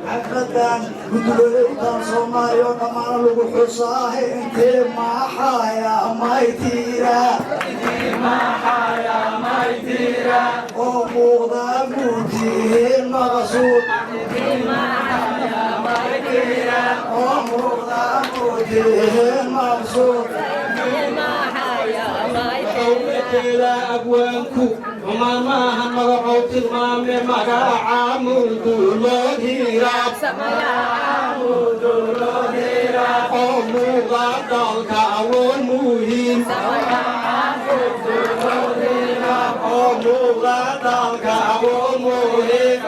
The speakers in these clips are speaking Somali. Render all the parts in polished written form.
Xafladan gudulooday u taal Soomaaliya oo dhammaana lagu xusaahe. Intee maaxaya maytiira oo muuqda muujihiin maqsuud oo muuqda muujihiin maqsuud. Jeeda abwaanku xumaan maahan, magacow tilmaame magaca Mudulood oo muuqda dalka awoon muhiim oo muuqda dalka awoon muhiim.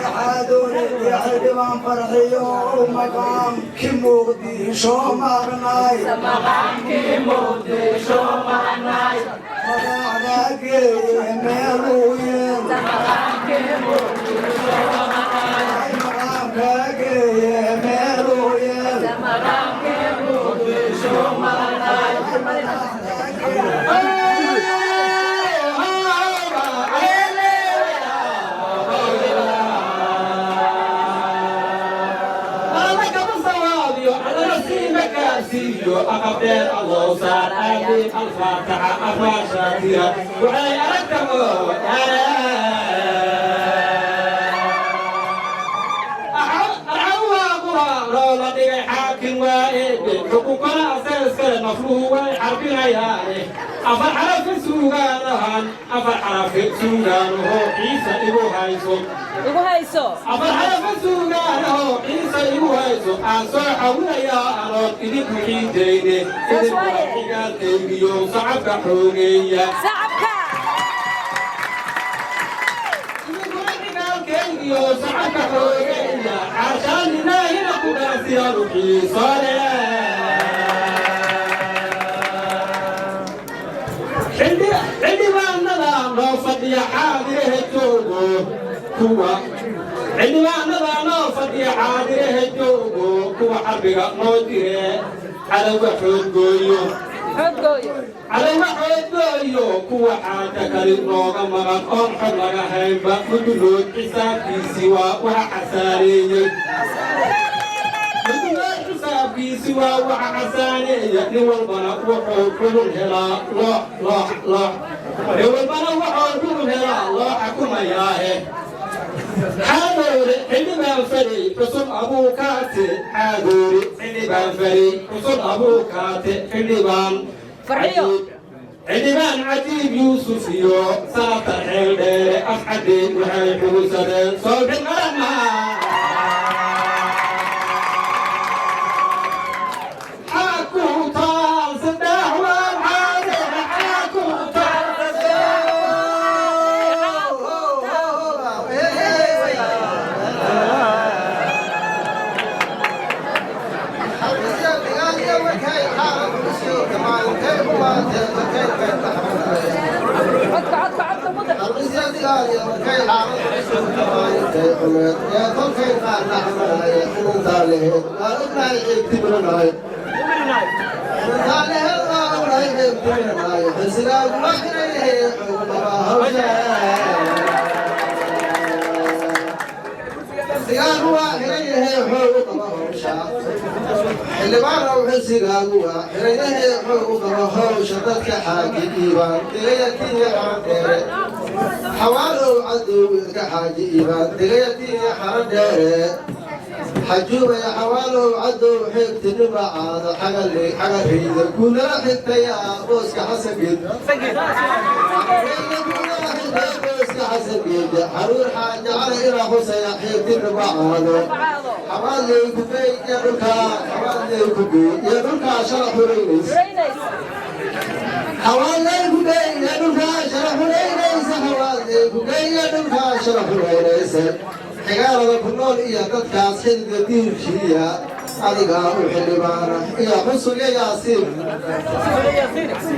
Xaadoole iyo xildhibaan Farxiyo, maqaamkii Muqdisho maqnay, madaxda geeye meeluu yeel, maqaamka geeye meeluu yeel. Aqabdheer alloo saar, aamiin, alfaataxa, afwaashaatiya waxay aragtamo. Arxawaa quraan loola dhigay, xaakim waa eebe, xukunkana aseeskale, nafluhu way xarbinayaane. Afar xarafi suugaanahan, afar xarafi suugaanaho ciisa igu hayso, igu hayso. Afar xarafi suugaanaho ciisa igu hayso, aan soo xawinayaa anoon idinku xiijayne, idinkuna xigaalkaygiyo sacabka xoogeeya. Sacabka. Idinkuna xigaalkaygiyo sacabka xoogeeya, xaashaan ilaahina ku gaasiyaanu xiisoole. Xildhibaanada noo fadhiya xaadiraha joogo, kuwa xildhibaanada noo fadhiya xaadiraha joogo, kuwa xarbiga noo jire, cadowga xoodgooyo. Xoodgooyo. Cadowga xoodgooyo, kuwa xaaja kali nooga maqan oon xod laga haynba. Mudulood xisaabkiisii waa waxa xasaareeyey, mudulood xisaabkiisi waa waxa xasaaneeya. Nin walbana wuxuu xubun helaa loo loo loo, nin walbana wuxuu xubun helaa loo xakumayaahe. Xaadoore xildhibaan fari Xusul Abuukaate, Xaadoore xildhibaan fari Xusul Abuukaate, xildhibaan Farxiyo. Xildhibaan Cajiib Yuusuf iyo sanatar xeel dheere Afcadey waxay xugunsadeen soobxin qaran maha. Xaa ku taal saddex waan xaade, xaa ku taal. Codka, codka, codka mudan. Xildhibaan xilsigaagu waa xirayahee xoog u qaba hawsha dadka, Xaaji Iibaan degayatiinya Xaran Dheere, Xawaalow Cadow ka, Xaaji Iibaan degayatiinya Xaran Dheere, Xajuubaya, Xawaalow Cadow xeegtinima caado xagarayda guunala xigtaya booska Xasangeed, guunala xigtaya booska Xasangeed, Xaruur Xaaji Cali ilaa Xusaya xeegtinima caado, Xawaaley kugey iyo dhulkaa, Xawaaley kugey iyo dhulkaa shala xuraynaysa, Xawaaley kugey iyo dhulkaa shala xuraynaysa, Xawaaley kugey iyo dhulkaa shala xuraynaysa. Xigaalada ku nool iyo dadkaas xididka diirkiiya adigaa u xildhibaana iyo Xusulya Yaasiin,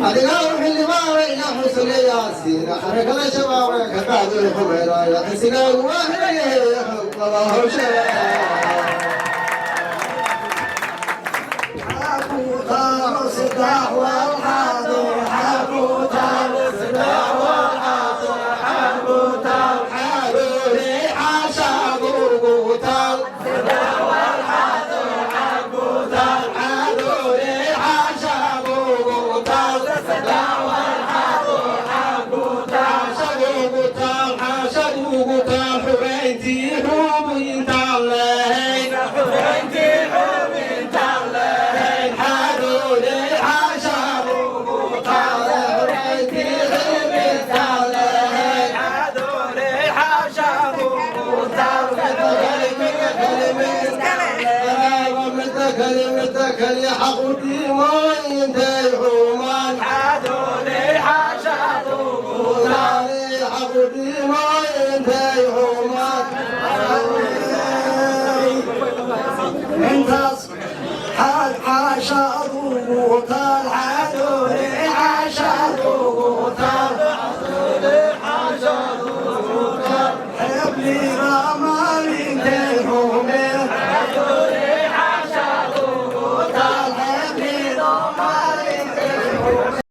adigaa u xildhibaana iyo Xusulya Yaasiin, xarakada Shabaabka ka qaadul xumeynaya, xisigaagu waa xirayahe xoog qaba hawsha. Xaku saddex walxaado, xaku taalo saddex walxaado, xaku taal. Xaadoole. Kaliya xaqu dhiimoy intay xumaan xaqu dhiimoy intay xumaan. Intaas xaashadugu taal, xadoole xaashadugu taal, xebliga.